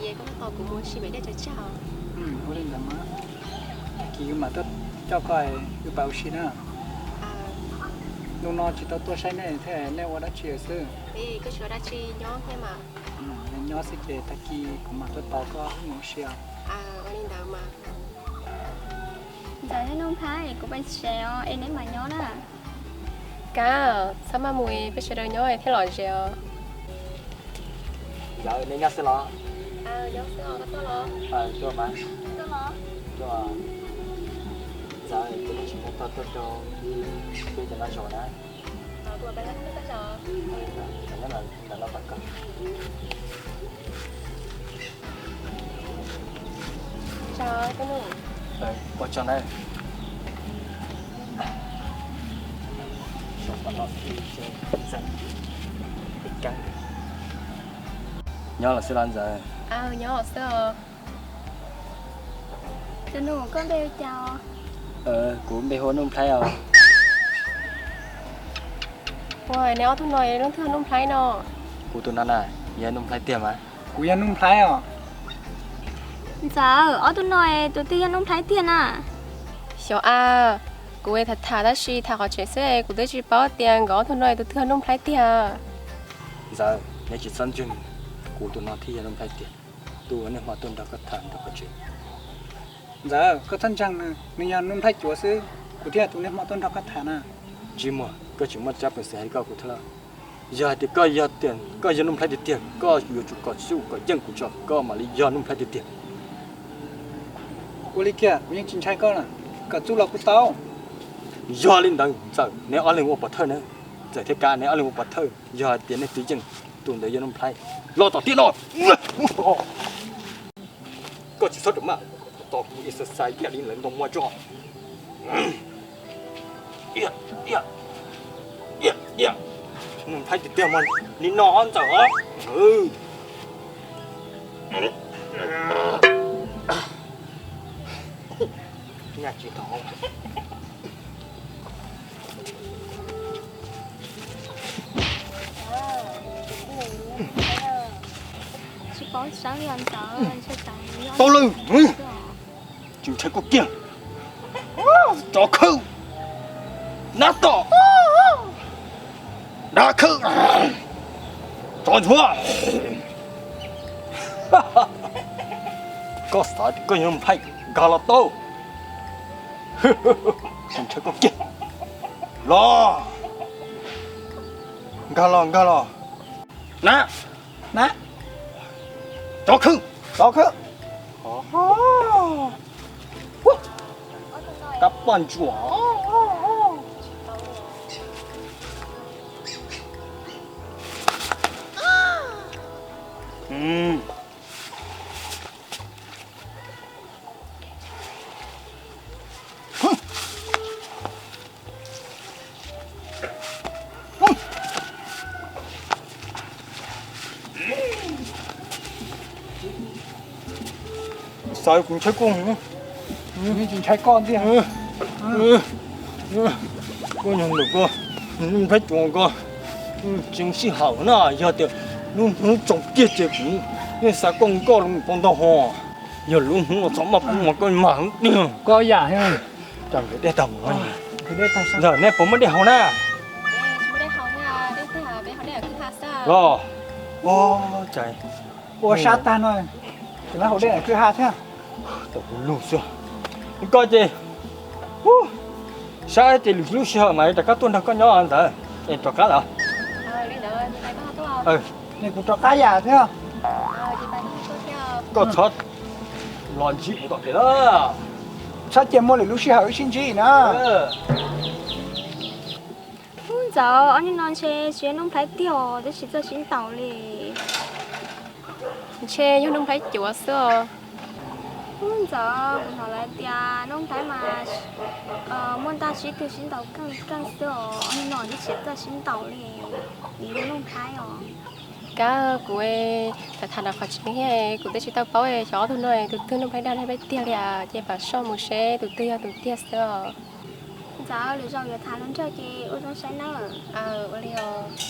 Ces koj tos kuv mus ua si pem dej tsaws tsag. Ua li ntawd mas, tag kis kuv mam tuaj coj koj wb pais ua si na. Hnub no tsis tau tuaj saib nej thiab, nej ua dab tsi xwb? Nyob xwb ces tag kis kuv mam tuaj tos koj wb mus ua si os. Ntxawm, nej Nuj Nplhaib, kuv pais tsev os, es neb mam nyob na. Kav, txhob maj mus, peb sawv daws nyob thiaj lom zem os. Ntxawm, neb nyob xwb los? Tuaj mas. Ntxawm, kuv tsis muaj toj tuaj rau peb cov no zaum na. Ua tsaug na. Nyob los xwb los Ntxawm? Nyob xwb os. Tus nus, koj npe hu cas? Kuv npe hu ua Nuj Nplhaib os. Ua, neb ob tug no leej twg yog Nuj Nplhaib no? Kuv tus no na, yog Nuj Nplhaib tiag mas. Kuv yog Nuj Nplhaib os. Ntxawm, ob tug no tus twg yog Nuj Nplhaib tiag na? Xyov a, kuv tham tham tab sis tham qhov tseem xwb, kuv twb tsis paub tias nkawd ob tug no tus twg yog Nuj Nplhaib tiag. Ntxawm, neb tsis txhob ntseeg, kuv tus no thiaj yog Nuj Nplhaib tiag, tus uas niaj hmo tuaj nrog koj tham nrog koj tsev. Ntxawm, koj txhob ntseeg nws, nws yog Nuj Nplhaib cuav xwb, kuv thiaj tus niaj hmo tuaj nrog koj tham na. Ntsej muag, koj tseem muaj tsab peev xwm hais li koj kuv thiab los? Yog hais tias koj yog tias koj yog Nuj Nplhaib tiag tiag, koj yuav tsum kom txuj kom yeej kuv tso, koj mam li yog Nuj Nplhaib tiag tiag. Ua li kiag, kuv yeej tsis ntshai koj na, kom txuj los kuj tau. Yog li ntawd Ntxawm, neb ob leeg ua pov thawj na. Ntxawm thiab Kab, neb ob leeg ua pov thawj, yog hais tias nej twb yeej, tus ntawd yog Nuj Nplhaib, los tom tiaj no. Koj tsis txhob ram maj, tos kuv exercise ib yam li lawv ntoo muaj tso. Nuj Nplhaib tiag tiag mas li no Ntxawm os. Nyaj tsis tau. Tsis paub sab li os Ntxawm, ntshe Ntxawm nyob. Tau lawm, tsis ntshai koj kiag. Tsov khawb, nab tom, dab khawb, tsov ntxhuav. Koj xav tias koj yog Nuj Nplhaib, nkag los tau. Tsis ntshai koj kiag. Los, nkag los, nkag los. Na, na, tsov khawb, tsov khawb. Kab poj ntsuam. Xav kuv ntshai koj, tsis ntshai koj ntxiag. Koj nyob ntawm koj, Nuj Nplhaib cuav koj, tseem sij hawm na, yog tias lub hnub tsaus kiag ces kuv, nej xav koj nkoj los tau ntau hos, yog lub hnub uas txom maj pub mas koj mag tiag. Koj yam, tso nkawd dej tag mus. Ntxawm, nej puas muaj dej haus na? Los, ua cas ua sab tag no, tseem haus dej kwj ha thiab. Tau kuv lug xwb. Koj ces, sab ces lwm lub sij hawm mas rov qab tuaj nrog koj nyob ntawd. Es rov qab lawm. Kuv rov qab yam thiab. Koj txhob los ntsib kuv tom kev lawm. Txhob cia muaj lwm lub sij hawm wb sib ntsib na. Ub, Ntxawm, ob niag no ntshe tsis yog Nuj Nplhaib tiag os, twb tsis txawj sib ntaus li. Ntshe yog Nuj Nplhaib cuav xwb os. Ub, Ntxawm, kuv hnov lawv tias Nuj Nplhaib mas muaj ntaj sib tw sib ntaus keej keej xwb os, ob niag no twb tsis txawj sib ntaus li. Vim yog Nuj Nplhaib os. Kab, kuv tham tham ntawm qhov tseem thiab, kuv twb tsis tau paub xyov ob tug no tus twg Nuj Nplhaib dag Nuj Nplhaib tiag li, ces pab soj mus seb tus twg yog tus tiag xwb os. Ntxawm, lwm zaus yuav tham hluas nraug ces ua zoo saib nawb. Ua li os.